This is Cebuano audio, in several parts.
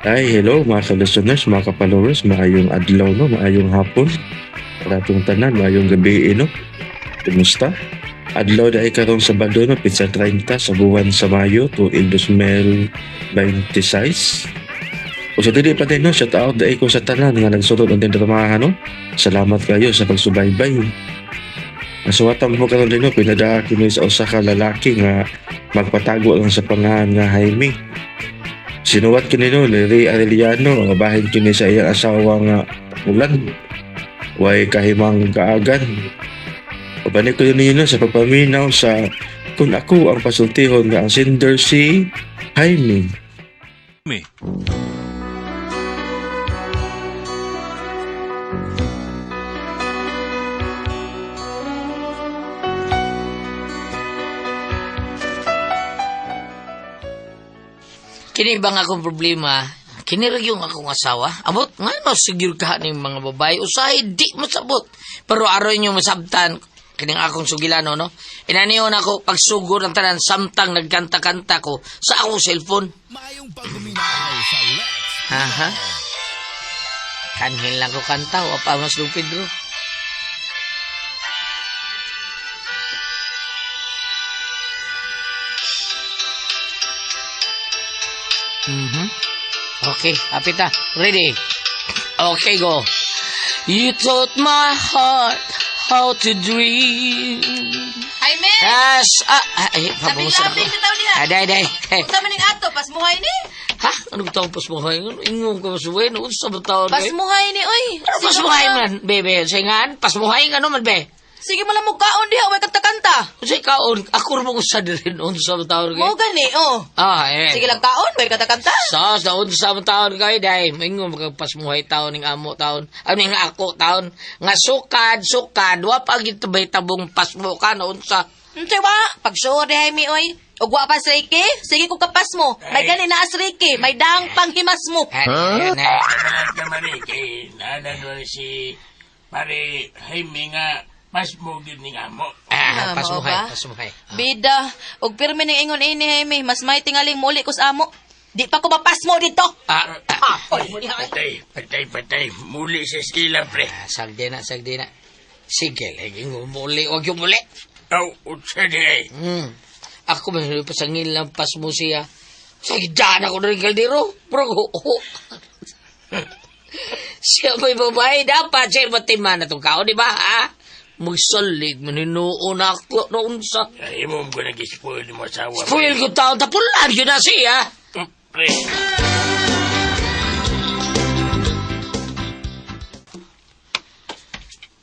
Ay, hello mga ka-listeners, mga ka-followers, maayong adlaw, no? Maayong hapon. Ratong tanan, maayong gabi, eh, no? Kumusta? Adlaw na karon Sabado, no? Pitsa 30 sa buwan sa Mayo, tuig 2026. O sa dili pa din, no? Shout out dahil ko sa tanan nga nagsulod ang tindramahan, no? Salamat kayo sa pagsubaybay. Ang suwatan mo karon din, no? Pinadaa kini sa usa ka lalaki nga magpatago lang sa pangalan nga Jaime. Sinuwat kini no ni Ray Arellano ang bahin kini sa iyang asawa nga ulan. Way kahimang kaagan. Pabanik ko ninyo no, sa pagpaminaw sa kung ako ang pasultihon nga ang sender si Jaime. Me. Kini ba nga akong problema? Kini ra yung akong asawa. Amot, nga no, siguro ka ning mga babae. Usahay, di masabot. Pero aroy nyo masabtan, kining akong sugilano, no? Inaniyon ako, pagsugod ng tanan, samtang nagkanta-kanta ko sa akong cellphone. Maayong pagkuminaw sa Lex. Aha. Kanhin lang ko kanta, wa pa mas lupid, bro. Mhm. Okay, hapit na. Ready? Okay, go. You taught my heart how to dream. Jaime! Yes! Ah, ay, pabangusan ako. Labi-labi bitaw diha. Aday, day. Unsa man ning ato pasmuhay ni? Ha? Ano ba tawag pasmuhay? Ano ingon ka pasmuhay? Ano unsa ba tawag? Pasmuhay ni oy. Ano pasmuhay man, bebe? Sa ngan, pasmuhay nga naman, be. Sige mo lang mo kaon diha way kanta-kanta. Unsay kaon, ako ra mo sa diri unsa ba tawag Mo kay? gani oh. Ah, eh. Sige lang kaon way kanta-kanta. Sa sa unsa ba tawag kay day? Mingon magpasmuhay taon ning amo taon. Ano ning ako taon nga sukad, sukad wa pa gid tabong pasmo ka na unsa. Unsay wa? Pagsuod ni Jaime oy. Ug wa pa sriki, sige ko kapas mo. May gani na asriki, may daang panghimas mo. Huh? Salamat ka, Mari, kay naanan si pare Jaime nga pasmo gyud ning amo. Ah, Ah, mao pasmuhay, ba? pasmuhay. Bida, ug pirmi ning ingon ini Jaime, mas may tingaling muli ko sa amo. Di pa ko mapasmo dito. Ah, ah, Patay, patay, patay. Muli sa sila, pre. sagdi na, sagdi na. Sige, lagi muli, wag yung muli. Aw, utsa di ay. Ako man pasangil lang pasmo siya. Sige, dyan ako na rin kaldero. Pero, oo. Siya may babae, dapat siya matiman na itong kao, di ba, ha? Magsalig, maninuon ako noon sa... Ay, mo ko nag-spoil mo asawa. pre. Spoil ko taon, tapulan yun na siya. Pre,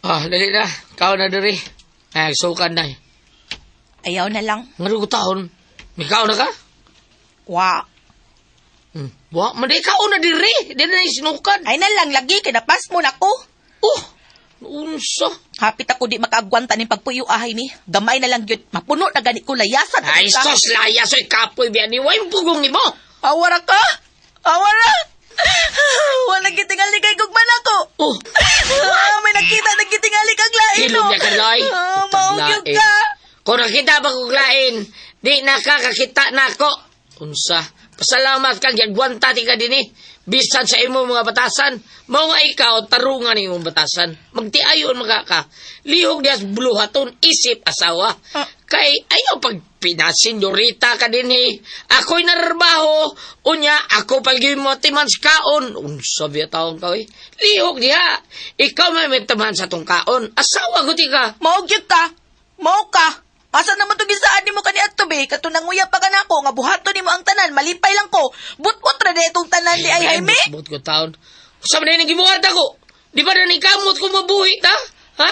Ah, dali na. Kao na diri. Ay, sukan na. eh. Ayaw na lang. Ngano ko taon? May kao na ka? Wa. Wa, man di kao na diri. Di na isinukan. Ay na lang lagi kay napasmo na ko. Oh, unsa? Hapit ako di makaagwanta ning pagpuyo ahay ni. Gamay na lang gyud. Mapuno na gani ko layasan. Ay, sos, laya, soy kapoy, biyan ni Way, pugong ni mo. Awara ka? Awara? Wala gitingali kay gugman ako. Oh, Ah, may nakita nagkitingali kag lain. Hilom niya ka, Loy. Ah, mao gyud Lain. ka. Kung nakita ba kong lain, di nakakakita na ako. Unsa, pasalamat kang gagwanta ti ka dinhi. Bisan sa imo mga batasan, mao nga ikaw tarungan imong batasan. Magtiayon mga ka. Lihok dias buluhaton isip asawa. Ah. Kay ayaw pag pinasenyorita ka dinhi. Ako'y nararbaho, unya ako palagi mo timan sa kaon. Unsa biya taong ka oy. Lihok diha. Ikaw may mitaman sa tong kaon. Asawa ko ti ka. Mao gyud ka. Mao ka. Asa naman to gisaan nimo kani adto be? Kato nanguya pa kanako nga buhaton nimo ang tanan, malipay lang ko. Butbot ra di itong tanan di ay Jaime. Bukod ko taon. Sa man ning gibuhat ako. Di ba na kamot ko mabuhi ta? Ha?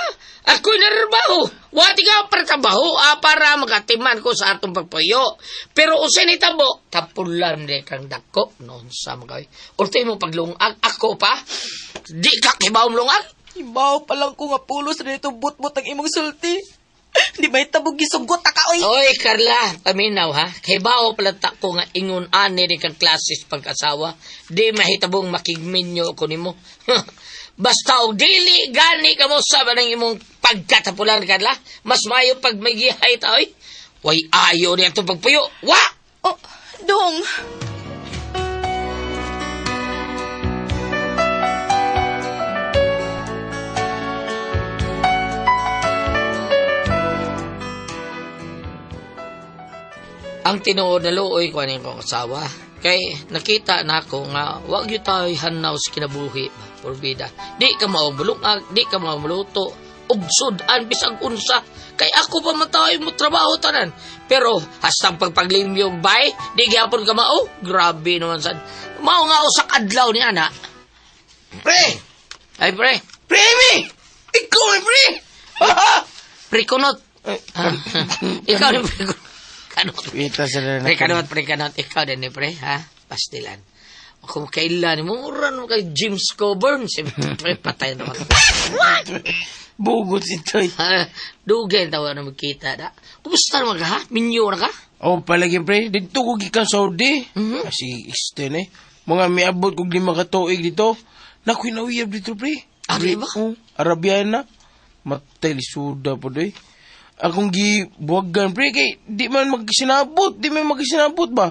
Ako'y nararbaho. Wati ka para trabaho ah, para makatiman ko sa atong pagpuyo. Pero usay ni tabo, tapulan ni kang dako. Noon sa mga kay. Ulti mo paglungag ako pa. Di ka kibaw lungag. Ibaw pa lang ko nga pulos ra itong butbot ang imong sulti. Di ba itabog gisugot ta ka oy? Oy, Carla, paminaw ha. Kay bao pala ta ko nga ingon ani ni kang klasis pag-asawa. Di mahitabong makigminyo ko nimo. Basta og dili gani ka mo sa ng imong pagkatapulan, Carla. Mas mayo pag may gihay ta, oy. Way ayo niya itong pagpuyo. Wa! Oh, dong. Ang tinuod na luoy ko aning kong asawa. Kay nakita na ako nga wag gyud tayo hanaw sa kinabuhi ba, porbida. Di ka maubulungag, di ka maumuluto, ugsud-an bisag unsa. Kay ako pa man tayo mo trabaho tanan. Pero hastang pagpaglimyog bay, di gyapon ka mao. Grabe naman sad. Mao nga usak adlaw ni ana. Pre! Ay pre, Pre, Amy! Ikaw eh, pre! pre kunot. Ah, ikaw ni pre kunot. Kanot. Ita sila Pre kanot, pre kanot. Ikaw din ni pre, ha? Pastilan. Kung kailan mo, mura mo kay James Coburn. Siyempre, patay naman. Bugot si Toy. Ha, Dugay tawa na magkita da. Kumusta naman ka, ha? Minyo na ka? Oh, palagi pre, dito ko gikan Saudi. Mhm. Kasi extend eh. Mga miabot kog 5 ka tuig dito. Nakoy nawiyab dito pre. Ah, di ba? Oh, Arabiana. Matay lisuda po doy. Akong gibuwagan pre kay di man magsinabot, di man magsinabot ba.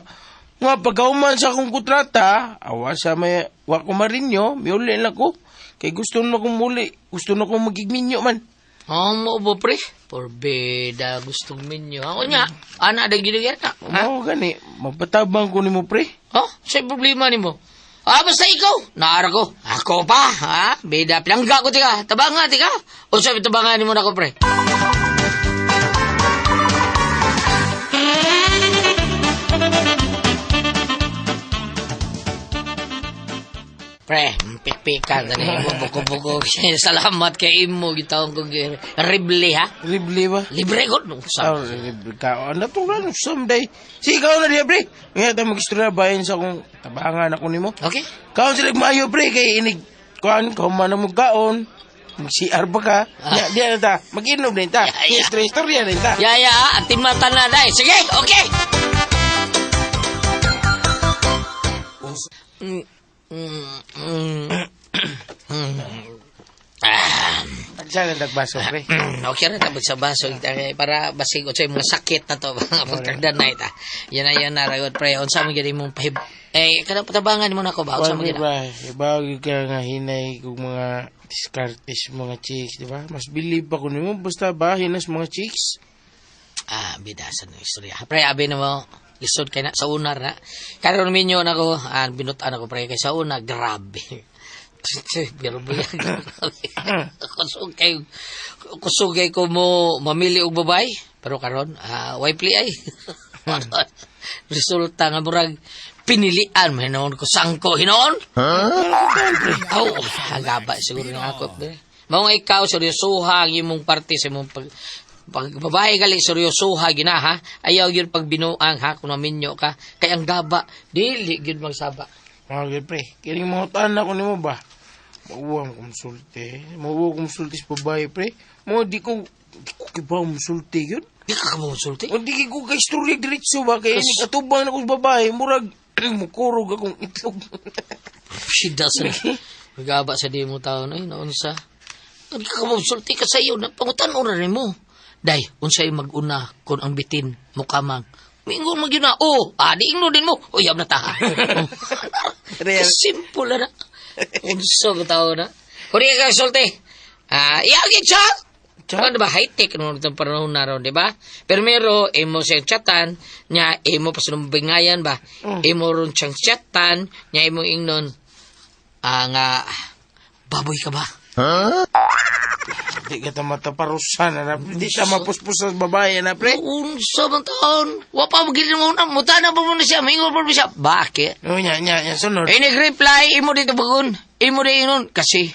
Nga pagkauman sa akong kontrata, awa sa may wa ko marinyo, miuli na ko. Kay gusto na kong muli, gusto na kong magigminyo man. Oh, mo ba, pre? Porbeda, gustong minyo. Ako nga, ana, da ginugyan na. Ha? Mao gani, mapatabang ko nimo pre. Oh, sa'y problema nimo. Ah, basta ikaw. Naara ko. Ako pa, ha? Bida, pilangga ko, tika. Tabanga, tika. O sabi, tabangan nimo na ko, pre. Pre, pikpikan na mo, buko-buko. Salamat kay imo, gitawang kong rible, ha? Libre ba? Libre ko. No, sa Ah, libre ka. Ano to lang someday. Sige, ikaw na diya, pre. Ngayon tayo mag-istorya bayan sa akong tabangan ako nimo. Okay. Kaon sila maayo, pre. Kay inig, kuan, kaon man ang kaon. Mag-CR ba ka? Ya, diya na ta. Mag-inom din ta. Yeah, yeah. Istorya, istorya din ta. Ya, ya, ang timatan na dahil. Sige, okay. Mm, mm, mm, mm. Ah, Tagsa na tagbaso, pre. okay na tapos sa baso eh, para basig o sa mga sakit na to mga pagkagdanay ta. Yan na yan na ragot pre. Unsa man gyud imong pahib eh kada patabangan mo na ko ba unsa Kuan, man pre, gyud? ba? Ibawag ka nga hinay kung mga diskartes mga chicks, di ba? Mas believe pa ko nimo basta ba hinas mga chicks. Ah, bidasan ng istorya. Pre, abi na mo, lisod kay na sa una na. Karon minyo na ko, ah, binutan ako pre kay sa una, grabe. Pero buyag. Kusog kay kusog kay ko mo mamili og babay, pero karon ah, way pli ay. Resulta nga murag pinilian man hinoon ko sangko hinoon. Aw, hagaba siguro nga ako. Pre. Mao nga ikaw seryosoha ang imong parte sa imong pag pag babae gali seryosoha gina ha. Ayaw gyud pag binuang ha kung maminyo ka kay ang gaba dili gyud magsaba. Mga gyud, pre. Kining mga tanan ako nimo ba? Mauwa ang konsulte. Mauwa ang konsulte sa babae, pre. Mo di ko kibaw musulti yun. Di ka kamusulti. O di ko kay istorya diretso ba kay inig atubang na ko sa babae murag mukurog akong itlog. Shida sa gaba sa di mo taon ay naunsa. Di ka kamusulti ka sa iyo na pangutan ora nimo. Day, unsay mag-una kon ang bitin mukamang. Mingon mo gyud na, oh, ah, di ingno din mo. Uyab na ta. Real. Simple na. Unsa ba tao na? Kung di ka sulti. Ah, iyagin siya. Chat? Ano ba high-tech no itong panahon na ron, di ba? Pero mero, imo siyang chatan, nya imo pasunumbingayan ba? Imo ron siyang chatan, nya imo ingnon, ah, nga, baboy ka ba? Di ka ta mataparusan na di ta mapuspos sa babae na pre. Unsa man taon? Wa pa mo gilin mo na, muta na pa mo na siya, maingon pa mo siya. Bakit? No nya nya nya sunod. Eh, nag-reply, imo dito bagon. Imo di ingnon. Kasi,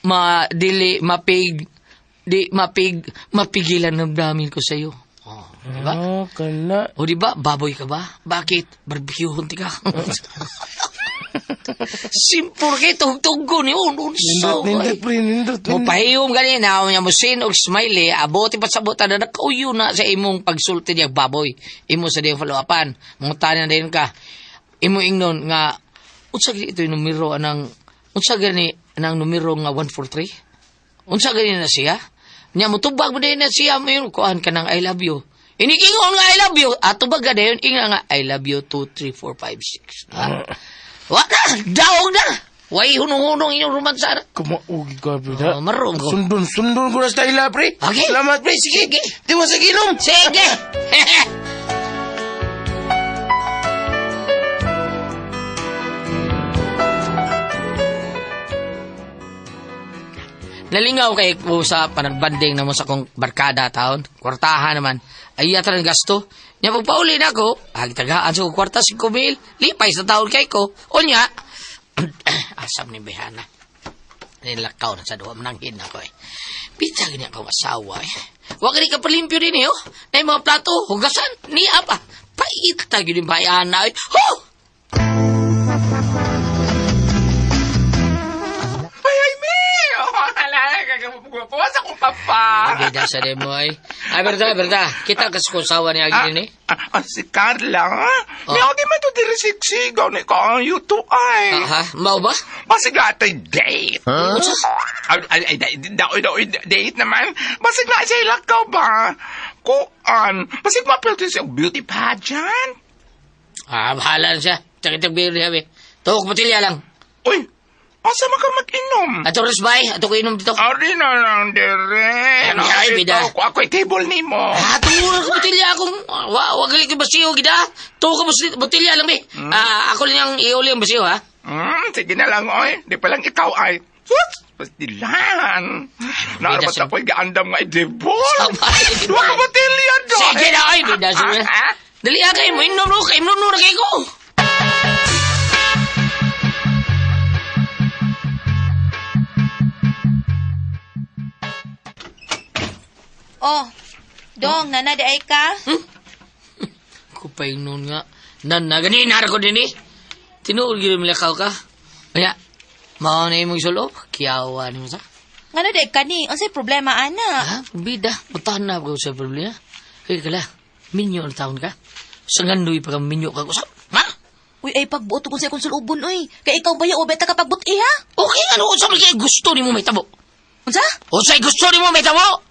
ma, dili, mapig, di, mapig, mapigilan ng damin ko sa'yo. Oh, di ba? Oh, kana. O di ba, baboy ka ba? Bakit? Barbecuehon ti ka. Simple kay tugtuggo ni unsa. Nindot nindot pre nindot. Mo pahiyom gani na niya mo sin og smiley abot pa sa butan na nakauyo na sa imong pagsulti niya baboy. Imo sa diyang follow-upan. Mangutana na din ka. Imo ingnon nga unsa gani ito yung numero anang unsa gani anang numero nga 143? Unsa gani na siya? Nya motubag mo din na siya mo yun kuan ka ng I love you. Inigingon nga I love you. Atubag ka dayon inga nga I love you 2 3 4 5 6. Ha? Wa na, daog na. Way hunong-hunong inyong romansa na. Kumaugi ka pre. Oh, maroon ko. Sundon sundon ko na sa ila pre. Okay. Salamat pre. Sige. Sige. Tiwa sa ginom. Sige! Nalingaw kay ko sa panagbanding na mo sa kong barkada taon. Kwartahan naman. Ay yata ng gasto. Nya pagpauli na ako, agtagaan sa kong kwarta 5,000. Lipay sa taon kay ko. Unya, asam ni Behana. Nilakaw na sa duha, mananghin ako eh. Pita gini akong asawa eh. Huwag ka palimpyo din eh, oh. Na yung mga plato, hugasan, niya pa. Pait tayo yung bayana eh. Ho! Ay, ay, me! Oh, ala, kagapuwas akong papa. Bida sa demo ay. Ay, berda, berda. Kita kas ko sawa niya gini eh. Ah, ah, si Carla, ha? Oh. May ako man to diri siksigaw ni ko ang yuto ay. Ah, ha? Mao ba? Basig na ito'y date. Huh? Ay, ay, ay, ay, date naman. Basig na siya ilakaw ba? Kuan. Basig mapilto siya beauty pageant. Ah, bahala na siya. Tsaka beer niya, be. Tuhok botilya lang. Uy, asa man ka mag-inom? Ato rin bay, ato ko inom dito. Ari na lang dire. Ay, ay, bida. Ako, ako'y table ni mo. Ah, tungo ka botilya akong... Wa, wa gali ko basiyo, gida. Tuhok ka botilya lang, be. Ah, ako lang yung iuli ang basiyo, ha? Sige na lang, oy. Di pa lang ikaw ay. Sus! Pastilan. Naarabat Bida, ako'y gaandam nga idibol. Sabay, di Dua ba? ka botilya do. Sige na, ay, bida. Sige. Ah, ah. Dali ah, kayo mo, inom no, kayo inom no, na kayo ko. Oh, dong, nana di ay ka? Kupay nun nga. Nan na, ganin, ko din eh. Tinuod gyud milakaw ka. Kaya, mao na imong isulo, kiyawa ni mo sa. Ngano di ay ka ni? Unsay problema ana? Ha? Bida, putahan na ako sa problema. Kaya kala, minyo ang taon ka. Sa ngandoy pa ka minyo ka kusap. Ha? Uy, ay pagbuot ko sa akong sulubon oy. Kay ikaw ba ya o beta ka pagbuti ha? Okay, ano, unsa man kay gusto nimo may tabo? Unsa? Unsay gusto nimo may tabo?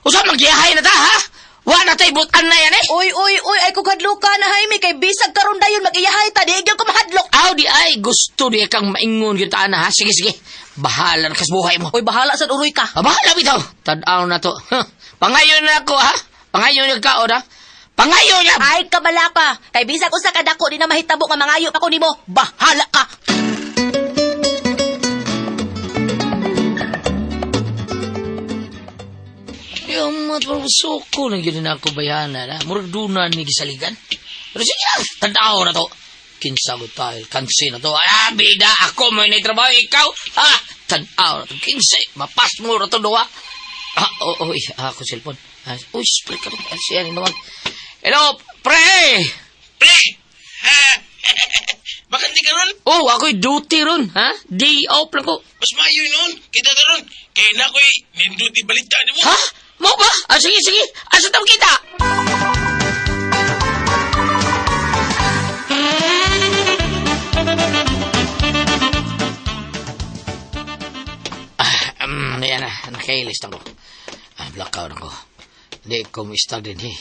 Unsa man giyahay na ta, ha? Wa na tay butan na yan eh. Uy, uy, uy, ay kung hadlok ka na Jaime kay bisag karon dayon mag-iyahay ta di gyud ko mahadlok. Aw di ay gusto di kang maingon gyud ta ana ha. Sige sige. Bahala na kas buhay mo. Uy, bahala sa uroy ka. Ah, bahala bitaw. Tan-aw na to. Huh. Pangayon na ako ha. Pangayon na ka ha. Pangayon na. Ay kabala ka. Kay bisag usa ka dako di na mahitabo nga mangayo pa ko nimo. Bahala ka. Yung mga suko na gyud na ako bayana na. Murag duna ni gisaligan. Pero sige lang, tan-aw na to. Kinsa ko tayo, kansi na to. Ah, bida, ako mo yung trabaho, ikaw. Ah, tan-aw na to. Kinsa, mapas mo na to, duha. Ah, oo, oh, oh, ako cellphone. Ah, uy, spray ka rin. Ah, siya ni naman. Hello, pre! Pre! Ha? Bakit di ka ron? Oh, ako'y duty ron, ha? Day off lang ko. Mas maayo noon. Kita ta ron. Kaya na ako'y ninduti balita ni mo. Ha? Mo ba? Ah, sige, sige. Asa tamo kita? Ah, yan na. Nakailis na ko. Ah, blackout ako. Hindi ko mo-start din, eh.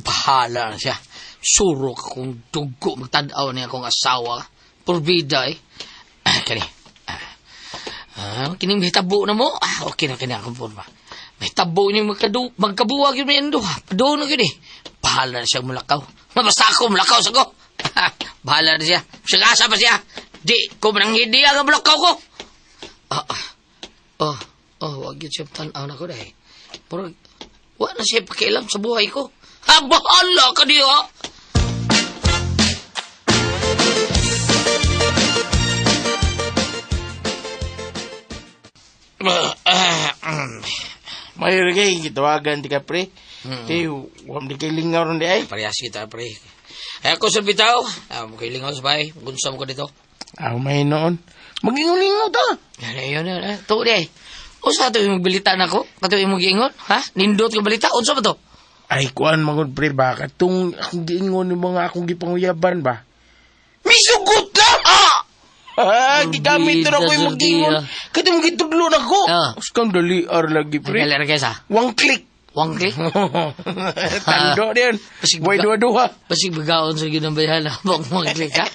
Bahala na siya. Surok akong dugo. Magtanaw niya akong asawa. Purbida, eh. Ah, kani. Ah, kining mahitabo na mo. Ah, okay na kini akong forma. Mahitabo ni magkabuwag yun may ando. Doon na yun eh. Bahala na siya mulakaw. Basta ako, mulakaw sa ko. Bahala na siya. Sigasa pa siya. Di ko manang hindi ang mulakaw ko. Ah, ah. Oh, oh, wag yun siya tanaw na ko dahil. Pero, wala na siya pakialam sa buhay ko. Ha, bahala ka diha. Mayo kay gitawagan ti ka pre. Kay wam di kay lingaw ron di ay. Parehas kita, pre. Ay, ako sa bitaw. Ah, makilingaw sa bahay. Gunsam ko dito. Aw may noon. Magingaw-lingaw ta. Yan, yun, yun. Eh. Tuo di ay. Usa ito yung balita na ko? Kato yung giingon? Ha? Nindot ka balita? Unsa ba to? Ay kuan magod pre ba katong akong giingon ni mga akong gipanguyaban ba. Misugot na! Ah! Ah, gigamit na ko yung mag-ingon. Katong gitudlo na ko. Ah. Uskang dali ar lagi pre. Pre. Kaya sa? One click. One click? Tando din. Basig Way duha-duha. Basig bagaon sa ginang bayana. Bang one click, ha?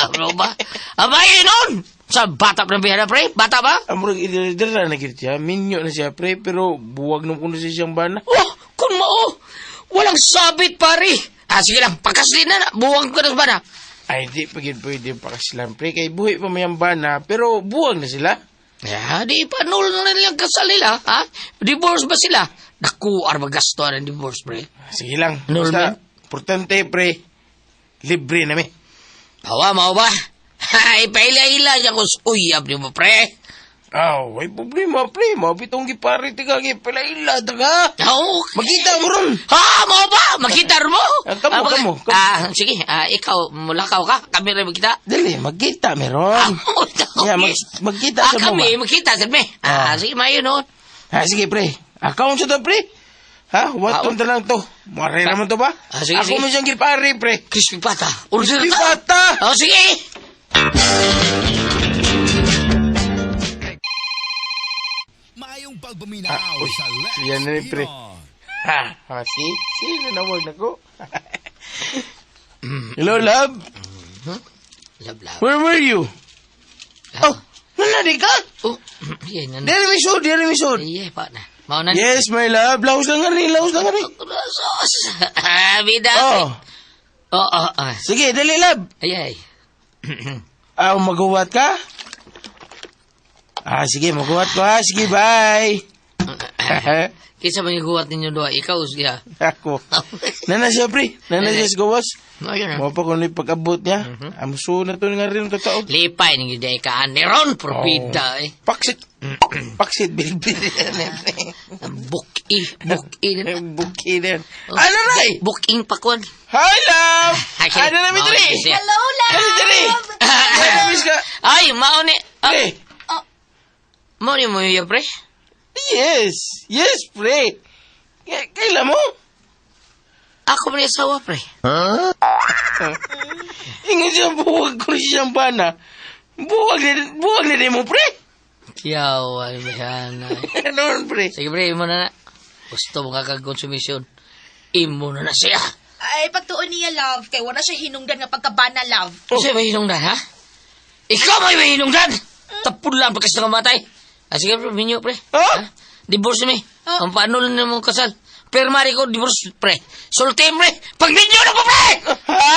Ano ba? Abay, nun! Sa bata pa ng bayana, pre? Bata ba? Amurag idira na gid siya. Minyo na siya pre pero buwag nung kuno siya siyang bana. Oh, kun mao. Walang sabit, pare. Ah, sige lang. Pakaslin na na. Buwang ko na sa bana. Ay di pa gid pwede pakasilan pre kay buhi pa may ang bana pero buwag na sila. Ya, di pa null na nilang kasal nila, ha? Divorce ba sila? Naku, arba gasto ang divorce, pre. Sige lang. Normal. Basta, importante, pre. Libre na mi. Hawa, mao ba? Ha, ipaila-ila niya ko sa uyab niyo mo, pre. Ah, way problema, pre. Mapitong gipare, tiga, gipilaila, taga. Oo. Magkita mo ron. Ha, mao ba? Makita mo? Ah, kamo, kamo, kamo. Ah, sige, ikaw, mulakaw ka. Kami rin magkita. Dali, magkita meron. Okay. Yeah, magkita sa mo Kami, ba? magkita sa me. Ah, sige, mayo noon. Ha, sige, pre. Account sa to, pre. Ha, what to lang to? Mare naman to ba? Ah, sige, Ako sige. mo siyang gipare, pre. Crispy pata. Order Crispy ta. pata. Oh, sige. Maayong pagpaminaw Ah, uy, sa Lex yan na rin, pre. Pinon. Ha, ha, see? Sino nawag na ko? Hello, love. Love, love. Where were you? Oh, nanani ka? Oh, yan na. Dere misod, dere misod. Iya, pa na. Mao na. Yes, my love. Laos lang nga rin, laos lang nga rin. Sos. Ah, bida. Oh, Oh, oh, oh. sige, dali, love. Ay, ay. Ah, maguwat ka? Ah, sige, maguwat ko ha. Sige, bye. Kinsa man giguwat ninyo duha? Ikaw siya. Ako. Nana siya, pre. Nana siya sa gawas. No, yun na. Mo pa kung pag-abot niya. Amso na to nga rin totoo. Lipay ni gyud ka ni ron probida eh. Paksit. Paksit, bilbil. Buki, buki. Buki din. Ano na eh? Buking pakwan. Hi, love! Okay. Ano na mi Mao diri? na siya. Hello, love! Ano diri? Ano miss ka? Ay, mao ni. Ah, Pre. Mao ni mo yung pre. Yes. Yes, pre. Kailan mo? Ako man yung asawa pre. Ingat siya buwag ko siyang bana. Buwag na din mo, pre. Kiyaw, ay bayana. Ano man, pre? Sige pre, imo na na. Gusto mo kakag-konsumisyon. Imo na na siya. Ay, pagtuon niya, love. Kay wala siya hinungdan nga pagkabana, love. Oh. Siya may hinungdan, ha? Ikaw may may hinungdan! Tapon lang pagkas nakamatay. Ah, sige, pre, minyo, pre. Huh? Ha? Divorce mi. Oh. Ang paano lang mo kasal. Pero mari ko, divorce, pre. Sulti, pre. Pag minyo na ko, pre! Ha?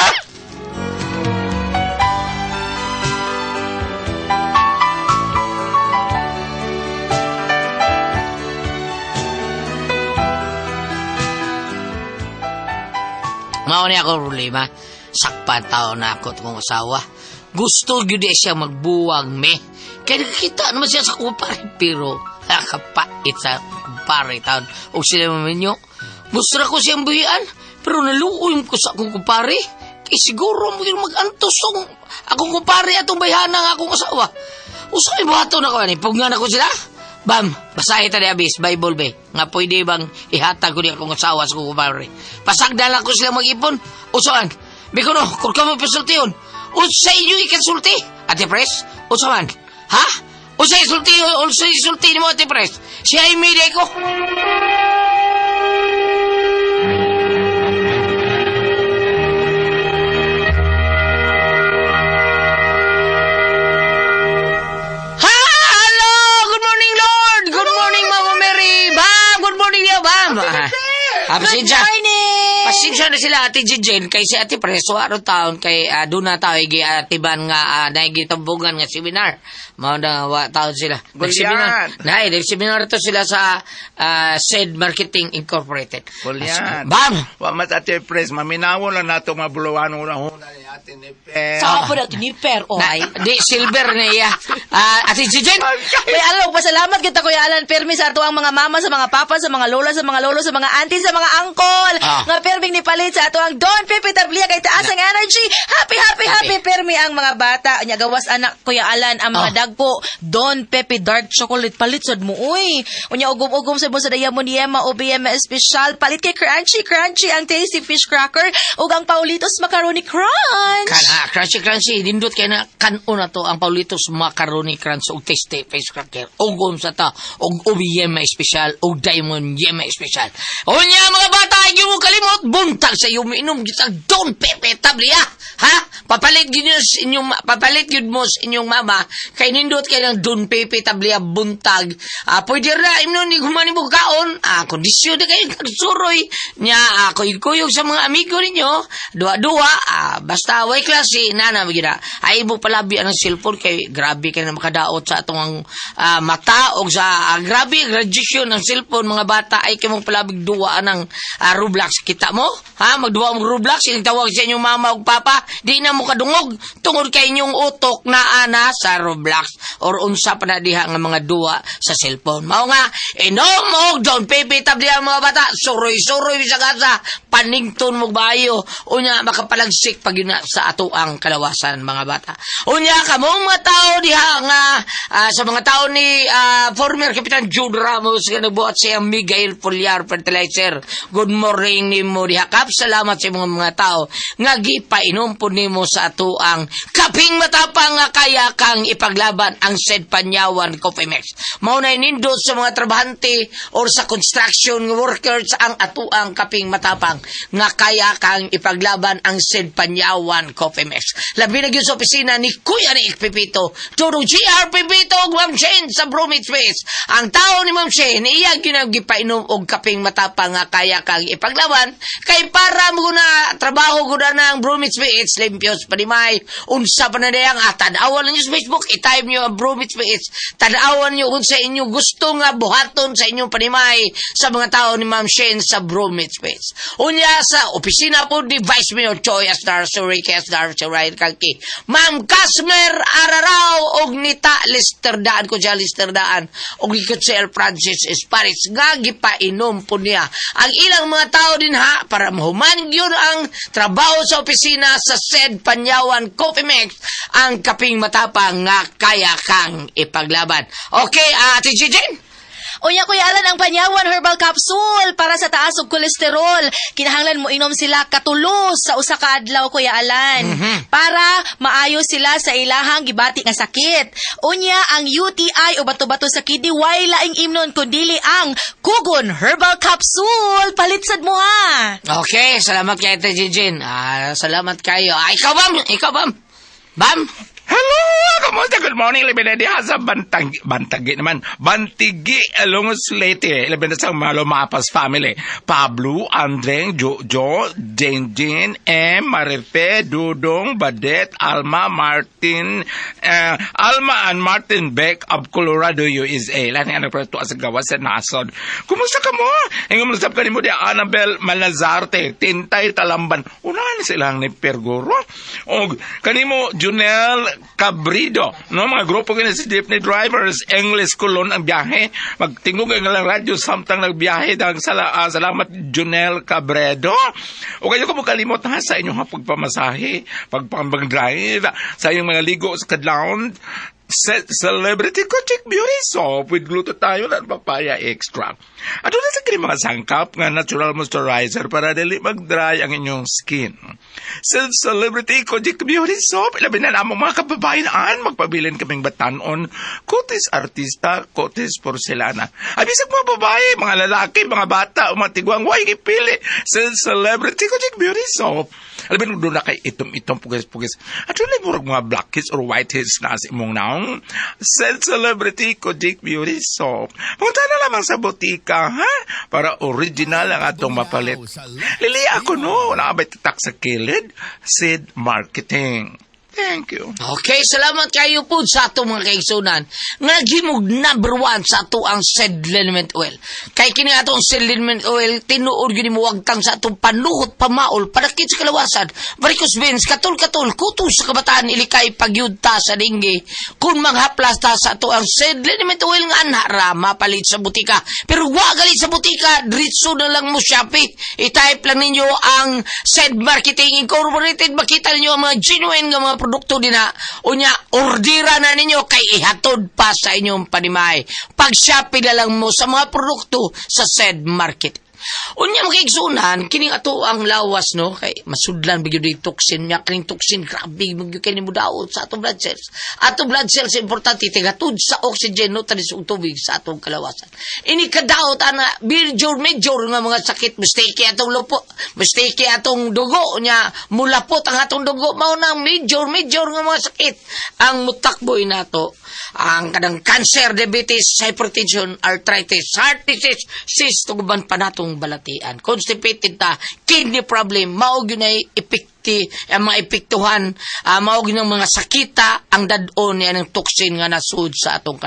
Mao ni ako problema. Sakpan tao na ako kong asawa. Gusto gyud eh siya magbuwag me. Kaya nakikita naman siya sa kumpare pero nakapait sa kumpare taon. O sila maminyo. Gusto na ko siyang buhian pero naluoy ko sa akong kumpare. Kaya siguro mo yung mag-antos ang akong kumpare atong bayhana nga akong asawa. Usay buhato na ko ani. Pugnan ako sila. Bam, basahin ta ni Abis, Bible be. Nga pwede bang ihatag ko ni akong asawa sa kong kumpare. Pasagdala ko sila mag-ipon. Usawan, Biko no, kung ka mo pasultiyon. Unsa inyo ikasulti? Ate Pres, usawan. Ha? Unsa isulti, unsa isulti nimo Ate Pres? Siya ay media ko. Hello! Good morning, Lord! Good morning, Mama Mary! Bam! Good morning niyo, Bam! Ah, Good pasensya. morning! Pasensya na sila Ate Jijen kay si Ate Preso aron taon kay doon na tao igi atiban nga naigitambungan nga seminar. Mao na wa taon sila. Nag-seminar. Gulyan. Nay, nag-seminar to sila sa Said Marketing Incorporated. Gulyan. Bam! Wa mas ate pres, maminawo lang nato mabuluan una huna ni ate ni Per. Sa po na tiniper, oh. Na, di silver na iya. Ate Jijen. Kuya Alan, pasalamat kita Kuya Alan. Permi sa ato ang mga mama, sa mga papa, sa mga lola, sa mga lolo, sa mga auntie, sa mga angkol. Ah. Nga perming ni palit sa ato ang Don Pepe Tablia kay taas ang energy. Happy, happy, happy permi ang mga bata. Nya gawas anak Kuya Alan ang mga Ah. dagko. Don Pepe Dark Chocolate palit sad mo uy. Unya ugom-ugom sa sa Diamond Yema OBM espesyal. Palit kay Crunchy Crunchy ang tasty fish cracker ug ang Paulitos Macaroni Crunch. Kan, crunchy crunchy dindot kay na kanon na to ang Paulitos Macaroni Crunch ug tasty face cracker ug sa ta ug OBM espesyal ug Diamond Yema espesyal. Unya mga bata, hindi mo kalimot. Nindot buntag sa iyo miinom kitag Don Pepe Tablia. Ha? Papalit gyud niyo sa inyong papalit gyud mo sa inyong mama kay nindot kay ng Don Pepe Tablia buntag. Ah, pwede ra imnon ni human mo kaon. Ah, kondisyon na kayo kagsuroy nya kuyog-kuyog sa mga amigo ninyo. Duwa-duwa, basta way klase nana magyud na. Ay mo palabi ang cellphone kay grabe kay na makadaot sa atong mata og sa grabe radiation ng cellphone, mga bata, ay kay mong palabig duwa ng Roblox. Kita mo ha, magduwa mo Roblox, ining tawag sa inyong mama ug papa, di na mo kadungog tungod kay inyong utok na ana sa Roblox or unsa pa na diha nga mga duwa sa cellphone. Mao nga inom og Don Pepe Tablia, mga bata, suroy-suroy bisag asa, panington mo bayo, unya makapalagsik pag yun na sa ato ang kalawasan, mga bata. Unya kamong mga tao diha nga sa mga tao ni former Kapitan Jude Ramos nga nagbuhat sa Miguel Pulyar Fertilizer. Good morning nimo diha, Kap. Salamat sa imong mga tao nga gipainom po nimo sa ato ang kaping matapang nga kaya kang ipaglaban ang said Panyawan Coffee Mix. Mao na nindot sa mga trabahante or sa construction workers ang atuang kaping matapang nga kaya kang ipaglaban ang said Panyawan Coffee Mix. Labi na gyud sa opisina ni Kuya ni Pepito, Tudong GR Pepito ug Ma'am Shane sa Bromit Space. Ang tao ni Ma'am Shane, iya gyud ang gipainom og kaping matapang nga kaya kang ipaglaban kay para mo na trabaho gud na ang Bromit Space, limpios panimay, unsa pa na diyang tan-awan ninyo sa Facebook, i-type niyo ang Bromit Space, tan-awan niyo unsa inyo gusto nga buhaton sa inyong panimay sa mga tao ni Ma'am Shane sa Bromit Space. Unya sa opisina po ni Vice Mayor Choi Asnar, Surike Asnar, Suray Kalki, Ma'am Casmer Araraw og Nita Lister Daan ko siya Lister Daan og ni Kutser Francis Esparis nga gipainom po niya ang ilang mga tao din ha para mahuman gyud ang trabaho sa opisina sa said Panyawan Coffee Mix, ang kaping matapang nga kaya kang ipaglaban. Okay, Ate Jijin? Unya, Kuya Alan, ang Panyawan Herbal Capsule para sa taas og kolesterol. Kinahanglan mo inom sila katulo sa usa ka adlaw, Kuya Alan, para maayo sila sa ilahang gibati nga sakit. Unya ang UTI o bato-bato sa kidney, way laing imnon kundili ang Kugon Herbal Capsule. Palitsad mo ha. Okay, salamat kay Ate Jijin. Salamat kayo. Ikaw, Bam! Ikaw, Bam! Bam! Hello! Kamusta? Good morning, labi na diha sa Bantag, Bantagi naman. Bantigi, Lungos, Leyte. Labi na sa mga Lumapas family. Pablo, Andreng, Jojo, Jane Jane, M, Marife, Dudong, Badet, Alma, Martin, Alma and Martin Beck of Colorado, USA. Lahat nga nagprato sa gawas sa nasod. Kumusta ka mo? Ingon mo ka nimo di Annabel Malazarte, Tintay Talamban. Unahan silang ni Pergoro. Og kanimo Junel Cabrido, no, mga grupo kini si jeepney drivers, English Colon ang biyahe. Magtingog ang ilang radyo samtang nagbiyahe. Dahil salamat Junel Cabredo. O kayo ko mo kalimot ha sa inyong pagpamasahe, pagpambang drive, sa inyong mga ligo sa kadlawon. Celebrity Kochik Beauty Soap with glutathione at papaya extract. Ato na sa kini mga sangkap nga natural moisturizer para dili mag-dry ang inyong skin. Sa Celebrity Kojic Beauty Soap, ilabi na namong mga kababayan, magpabilin kaming batanon, kutis artista, kutis porcelana. Ay, bisag mga babae, mga lalaki, mga bata, o mga tigwang, way ipili sa Celebrity Kojic Beauty Soap. Alabi nung doon na kay itom-itom, pugis-pugis. At yun ay murag mga blackheads or whiteheads na sa imong naong. Sa Celebrity Kojic Beauty Soap. Punta na lamang sa botika, ha? Para original ang atong mapalit. Lili ako no, naabay tatak sa kilid, Sid Marketing. Thank you. Okay, salamat kayo po sa atong mga kaigsunan nga gimog number one sa ato ang said liniment oil. Kay kini atong said liniment oil, tinuod gyud mo wagtang sa atong panuhot, pamaol, panakit sa kalawasan, varicose veins, katul-katul, kuto sa kabataan, ilikay pagyud ta sa dinggi. Kung manghaplas ta sa ato ang said liniment oil nga anha ra mapalit sa butika. Pero wa galit sa butika, diretso na lang mo Shopee. I-type lang ninyo ang Said Marketing Incorporated, makita ninyo ang mga genuine nga mga produkto dina. Unya, ordira na ninyo kay ihatod pa sa inyong panimay. Pag Shopee na lang mo sa mga produkto sa said market. Unya mga igsunan, kining ato ang lawas, no, kay masudlan bigyo di toxin niya, kining toxin grabe magyud kay nimo daot sa atong blood cells. Atong blood cells importante tigatud sa oxygen, no, tanis og tubig sa atong kalawasan. Ini kadaot ana major major nga mga sakit, mistake atong lupo, mistake atong dugo nya, mulapot ang atong dugo, mao nang major major nga mga sakit ang mutakboy nato, ang kanang cancer, diabetes, hypertension, arthritis, heart disease, cyst, tuguban pa natong balatian. Constipated ta, kidney problem, mao gyud nay epekti, ang mga epektuhan, mao gyud ang mga sakita ang dad-on niya ng toxin nga nasud sa atong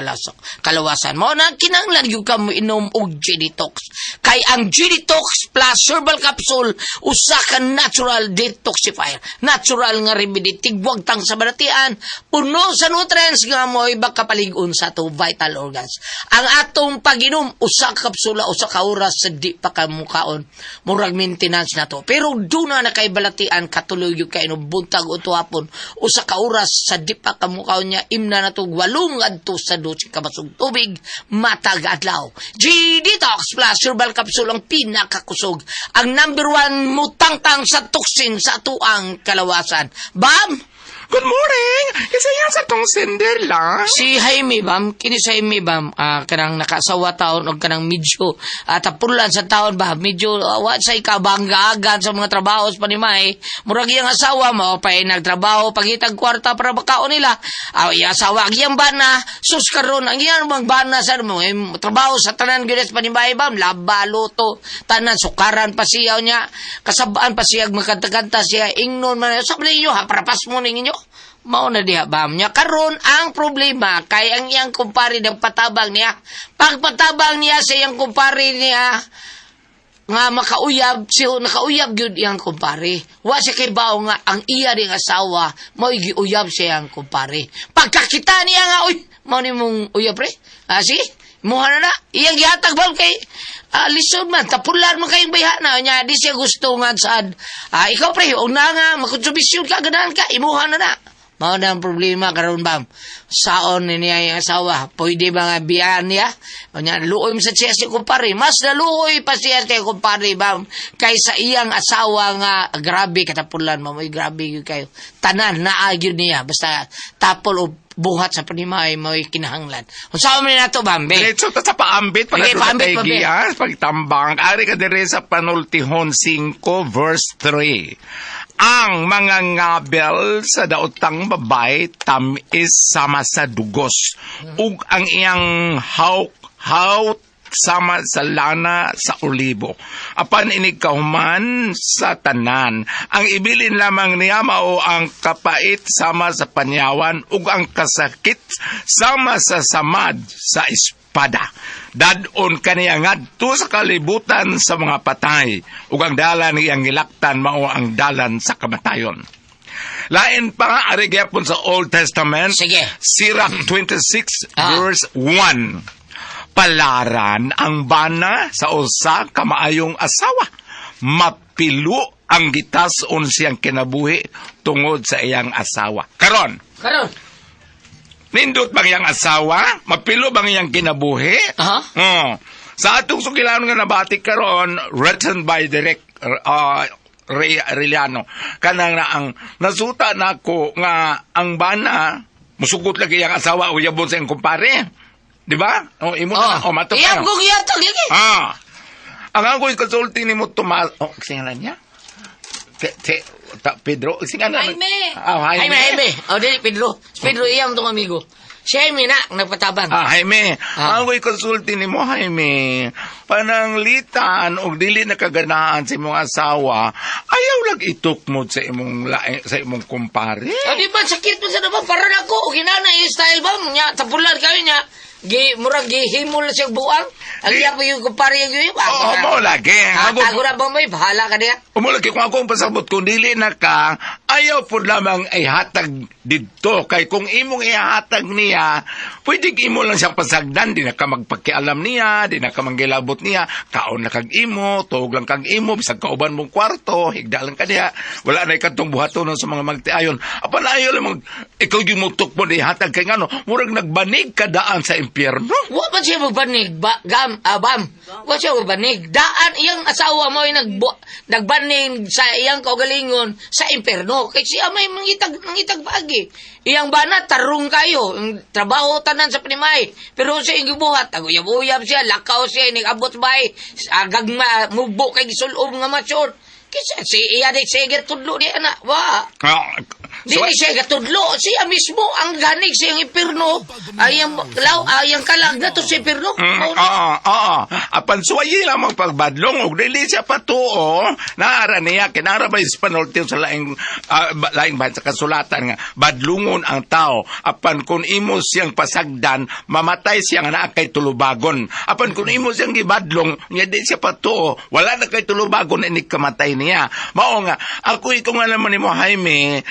kalawasan. Mao na kinahanglan gyud ka moinom og G-Detox. Kay ang G-Detox Plus Herbal Capsule usa ka natural detoxifier. Natural nga remedy tigwag tang sa balatian, puno sa nutrients nga mo'y makapalig-on sa atong vital organs. Ang atong pag-inom usa ka kapsula usa ka oras sa di pa ka mukaon, murag maintenance na to. Pero duna na kay balatian, katuloy gyud kay inom buntag o hapon usa ka oras sa di pa ka mukaon niya, imna na to 8 ngadto sa 12 ka basog tubig matag adlaw. G-Detox Plus Herbal Capsule ang pinakakusog, ang number one mutangtang sa toxin sa atuang kalawasan. Bam! Good morning! Kasi yan sa tong sender lang. Si Jaime, bam, kini si Jaime, bam, kanang nakaasawa taon og kanang medyo tapulan sa taon ba, medyo wa say kabanggaan sa mga trabaho sa panimay. Murag iyang asawa mao pa nagtrabaho pangitag kwarta para makaon nila. Iyang asawa, ang iyang bana, sus karon ang iyang mga bana sa mo eh, trabaho sa tanan gyud sa panimay, bam, laba, luto, tanan sukaran pa siya niya, kasabaan pa siya magkanta-kanta siya, ingnon man sa ninyo ha, para pas mo ninyo. Mao na diha, bam, niya. Karon ang problema kay ang iyang kumpare ng patabang niya. Pagpatabang niya sa iyang kumpare niya nga makauyab siya, nakauyab gyud iyang kumpare. Wa siya kay bao nga ang iya ring asawa mao giuyab siya iyang kumpare. Pagkakita niya nga, "Uy, mao ni mong uyab, pre." Sige. Muha na na. Iyang gihatag, bam, kay lisod man tapulan man kayong bayhana niya. Di siya gusto nga sad. Ikaw, pre, una nga makonsumisyon ka, ganahan ka, imuha na na. Mao na ang problema karon, bam. Saon ni niya yung asawa. Pwede ba nga biyaan niya? O niya, luoy mo sa siya si kumpare. Mas naluoy pa siya kay kumpare, bam, kaysa iyang asawa nga grabe katapulan mo. Grabe yun kayo. Tanan, naagyo niya. Basta tapol o buhat sa panimay mo'y kinahanglan. Unsa man nato, bam, be? Diretso ta sa paambit para Sige, paambit, sa paambit. Pagtambang. Ari ka dire sa Panultihon 5 verse 3. Ang mga ngabel sa daotang babay tamis sama sa dugos ug ang iyang hawk hawt sama sa lana sa olibo. Apan inig kahuman sa tanan, ang ibilin lamang niya mao ang kapait sama sa panyawan ug ang kasakit sama sa samad sa espada. Dadon kaniya ngadto sa kalibutan sa mga patay ug ang dalan iyang gilaktan mao ang dalan sa kamatayon. Lain pa nga, ari gyapon sa Old Testament. Sige. Sirach 26 verse 1. Palaran ang bana sa usa ka maayong asawa. Mapilo ang gitas-on siyang kinabuhi tungod sa iyang asawa. Karon, Karon. nindot bang iyang asawa? Mapilo bang iyang kinabuhi? Aha. Oh. Sa atong sugilanon nga nabati karon, written by Direk Ray Arellano, kanang na ang nasuta nako nga ang bana musugot lagi iyang asawa o yabon sa iyang kumpare. Di ba? O imo na, o mato Iyang pa. kong yatag lagi. Ang ako'y kasulti nimo Tomas, oh, singalan niya? Te, te, ta, Pedro, singalan. Jaime. Ah, Jaime. Jaime, Jaime. O, dili, Pedro. Si Pedro, iyang tong amigo. Si Jaime na, ang nagpatabang. Ah, Jaime, Ah. ang ako'y konsulti nimo, Jaime, pananglitan og dili nakaganaan sa imong asawa, ayaw lang itukmod sa imong kumpare. O, di ba, sakit mo sa naman, para na ako. O, ginana, yung style ba? Nya, tapulan kami niya. Gi, murag gihimol na siyang buang. Ang iya pa yung kumpare yung yun. Oo, mo lagi. Tago na ba mo, bahala ka niya. Umulagi kung ako ang pasabot, kung dili na ka, ayaw po lamang ay hatag didto. Kay kung imong ihatag niya, pwede imo lang siyang pasagdan, di na ka magpakialam niya, di na ka manggilabot niya, kaon na kag imo, tuog lang kag imo, bisag kauban mong kwarto, higda lang ka niya, wala na ikatong buhaton sa mga magtiayon. Apan ayaw lang mag, ikaw yung mutok mo, di hatag kay ngano, murag nagbanig ka daan sa impyerno. Wa man siya magbanig, ba, gam, abam. Wa siya magbanig. Daan iyang asawa mo ay nagbanig sa iyang kaugalingon sa imperno. Kay siya may mangitag bagi. Iyang bana, tarong kayo. Ang trabaho tanan sa pinimay. Pero sa iyang gibuhat, aguyab-uyab siya, lakaw siya, nigabot bay, agagma, mubo kay gisulob nga mature. Kaysa si iya di siya tudlo niya na. Wa. Ah, Di ni siya gatudlo. Siya mismo ang ganig sa iyang impirno. Ay ang law, ay ang kalag na to sa impirno. Mm, oo, oo. Apan suwayi lamang pagbadlong og dili siya patuo, naara niya kinara ba ispanulti sa laing laing sa kasulatan nga badlungon ang tao. Apan kung imo siyang pasagdan, mamatay siya nga naa kay tulubagon. Apan kung imo siyang gibadlong, nya di siya patuo, wala na kay tulubagon ini kamatay niya. Mao nga ako ikaw nga naman nimo Jaime,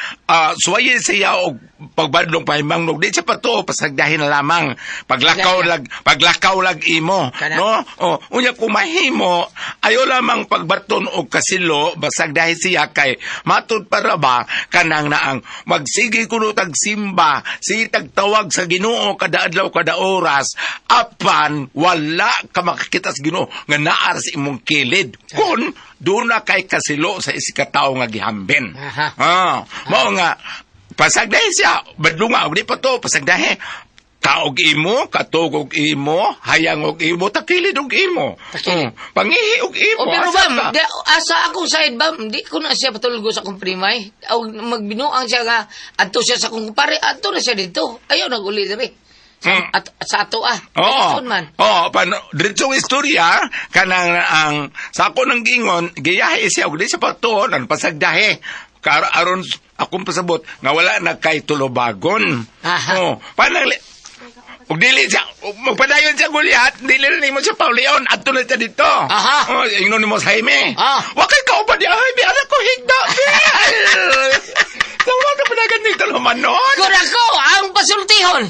suwayi siya og pagbadlong pahimang di siya patuo, pasagdahin na lamang. Paglakaw lag paglakaw lag imo, Kana. no? O, unya kung mahimo, ayo lamang pagbaton og kasilo, basag dahil siya kay matud para ba kanang naang magsige kuno tag simba, sige tagtawag sa Ginoo kada adlaw kada oras, apan wala ka makakita sa Ginoo nga naa sa imong kilid. Kun doon na kay kasilo sa isikatawo nga gihambin. Aha. Ah, mao nga pasagdahi siya, badlunga og di pa to pasagdahi. Kaog imo, katog og imo, hayang og imo, takilid og imo. Takilid. Pangihi og imo. O pero asa bam, ka? di, asa akong side bam, di ko na siya patulgo sa akong primay. O magbinuang siya nga, adto siya sa akong kumpare, adto na siya dito. Ayaw naguli diri. Sa, at, sa ato ah. Oo. Ay, man. Oo, paano, diretsong istorya, kanang ang, sa ako ng gingon, giyahe siya, og di siya patuon, ang pasagdahe. Aron, akong pasabot, nga wala na kay tulubagon. Aha. Oo, panang, ug dili siya, magpadayon siya gulyat, dili na nimo siya paulion, adto na siya dito. Aha. Oh, ingnon nimo sa Jaime. Ah. Wa kay kauban di Jaime, anak ko higda. Sa wala na panagan nito lumanon. Kurako ang pasultihon.